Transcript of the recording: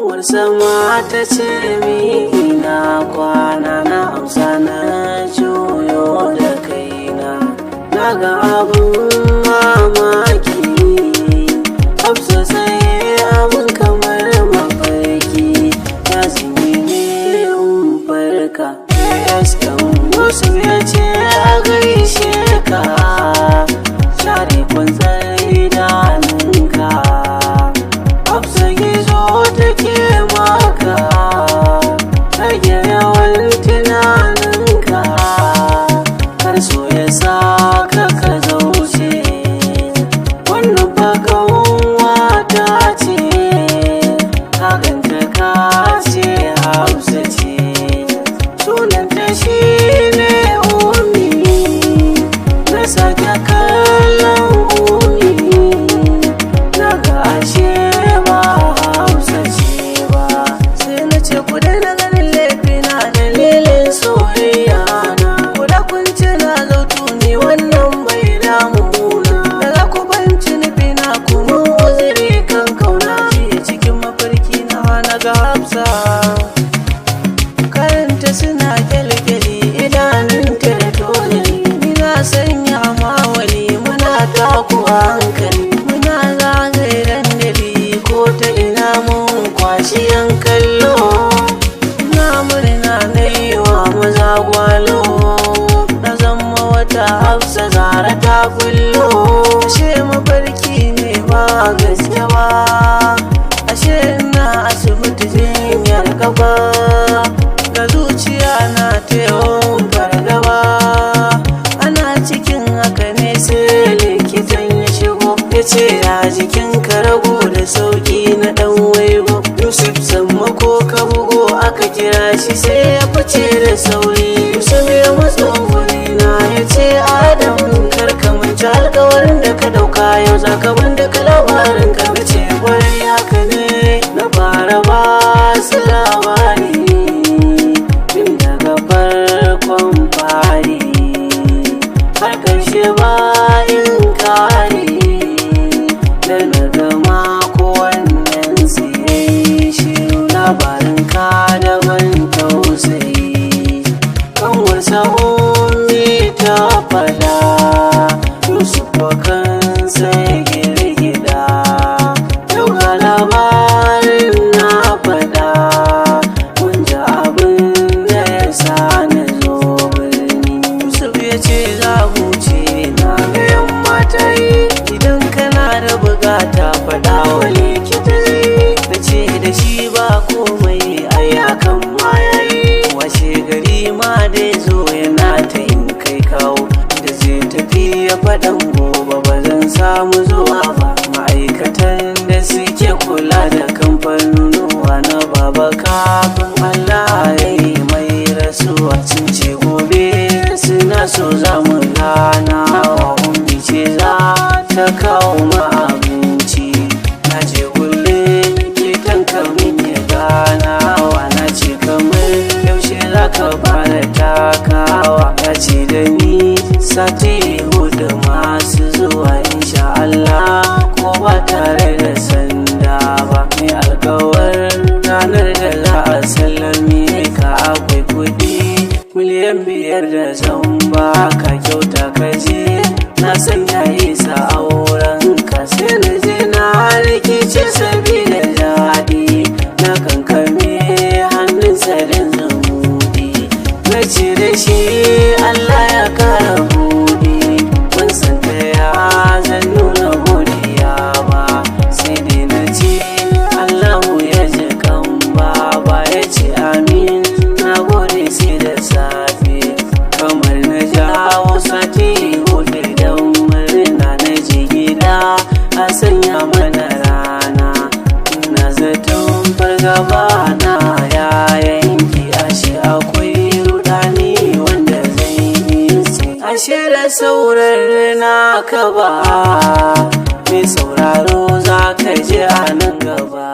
Kanwar sama ta ce ina kwana, na amsa, na juyo da kaina, na ga abun mamaki. Hafsa sai abun kamar mafarki, ya zimi ne in farka. ASM Yusuf ya ce a gaishe ka, share kwanzar idanunka. Hafsa gizo take maka, rage yawan tunaninka, kar so ya sa ka ka zauce. Wannan bakan wata ce, ka ganta ka ce Hafsa ce, sunanta shi ne Umi. Na sake kallon Umi, na ga ashe ba Hafsa ce ba. Sai na ce ku daina ganin laifina, dalilin soyayya na. Ku da kun ce na zautu ni, wannan bai damu na. Da za ku fahimci nufina, kuma uzuri kan kauna. Jiya cikin mafarki na na ga Hafsa, kayanta suna kyalkyali, idanunta da tozali. Ina sanya mawali, muna taku a hankali, muna zagaye dandali, ko ta ina mun kwashi yan kallo. Na murna, na yi wa maza gwalo, na zama wata Hafsa Zara ta kullo. Ashe mafarki ne ba gaske ba, ashe ina asibiti jinyar gaba, ga zuciya na ta yawan fargaba. Ana cikin haka ne sai likitan ya shigo, ya ce, "Ya jikin ka, rago da sauki?" Na dan waigo. "Yusuf, sammako ka bugo." Aka kira shi, sai ya fice da sauri. Yusuf ya matso na, ya ce, "Adam, kar ka manci alkawarin da ka dauka, yau za ka ban duka labarin ka." Ce, "Kwarai, haka ne." Na fara ba su labari tun daga farkon fari har ƙarshe, bayan kare da na gama, kowannen sai shiru. Labarin ka daban tausayi, kanwarsa Ummi ta fada. Yusuf kan sai girgida, yau ga labarin na fada. Kun ji abin da ya sa na zo birni. Yusuf ya ce, "Za huce, na ga yamma ta yi. Idan kana da bukata, faɗa wa likita zai." Na ce da shi, "Ba komai, ai hakan ma yayi." Washe gari ma dai zo yana ta yin kai kawo, da zai tafi ya faɗan, gobe ba zan samu zuwa ba. Ma'aikatan da suke kula da kamfanonuwa na baba kafin Allah ya yi mai rasuwa sun ce gobe suna so za mu gana wa. Ummi ce za ta kawo ma abinci. Na je kulle likitan kamin ya ganawa, na ce, "Kamar yaushe za ka fara takawa?" Ya ce da ni, "Sati 4 masu zuwa insha Allah, ko ba tare da sanda ba." Mai alkawar ranar da za a sallame ka, akwai kudi miliyan 5 da zan ba ka kyauta, ka je, na san ya isa auren ka. Sai na je na rikice sabida daɗi, na kankame hannunsa da zamudi, na ce da shi, "Allah ya kara buɗi." Ban san ta ya zan nuna godiya ba, sai dai na ce Allahu ya ji kan baba. Ya ce, "Amin, na gode, sai da safe." Kamar na jawo sati 4 don murna, na je gida a sanya mana rana. Na zaton fargaba na ya yanki, ashe akwai rudani wanda zai yi, ashe da sauran na ka ba mai sauraro, za ka je a nan gaba.